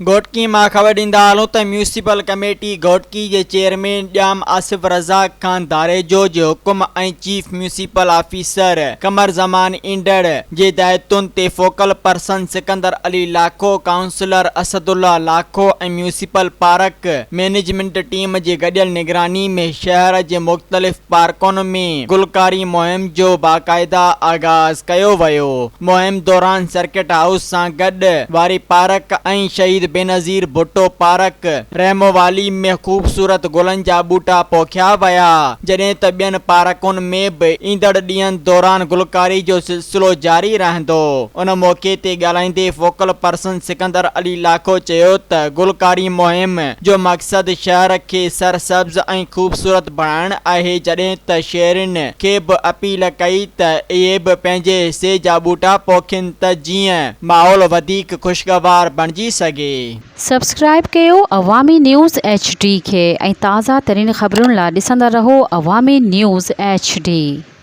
گهوٽڪي مان خبر ڏيندا هلون ته ميونسپل ڪميٽي گهوٽڪي جي چيئرمين ڄام آصف رزاق خان ڌاريجو جي حڪم ۽ chief municipal officer Qamar Zaman Indar جي هدايتن تي focal person Sikandar Ali Lakho, councillor Asadullah Lakho ۽ municipal park management team جي گڏيل نگراني ۾ شهر جي مختلف پارڪن ۾ گلڪاري مهم جو باقاعده آغاز ڪيو ويو. مهم دوران سرڪٽ هائوس سان گڏ واري پارڪ ۽ شهيد بينظير ڀٽو پارڪ رحموالي ۾ خوبصورت گلن جا ٻوٽا پوکيا ويا، جڏهن ته ٻين پارڪن ۾ به ايندڙ ڏينهن دوران گلڪاري جو سلسلو جاري رهندو. ان موقعي تي ڳالهائيندي فوڪل پرسن سڪندر علي لاکو چيو ته گلڪاري مهم جو مقصد شهر کي سرسبز ۽ خوبصورت بڻائڻ آهي جڏهن ته شهرين کي به اپيل ڪئي ته اهي به پنهنجي حصي جا ٻوٽا پوکين ته جيئن ماحول وڌيڪ خوشگوار بڻجي سگهي. سبسڪرائيب ڪيو عوامي نيوز ايڇ ڊي کي ۽ تازه ترين خبرن لا ڏسندا رهو عوامي نيوز ايڇ ڊي.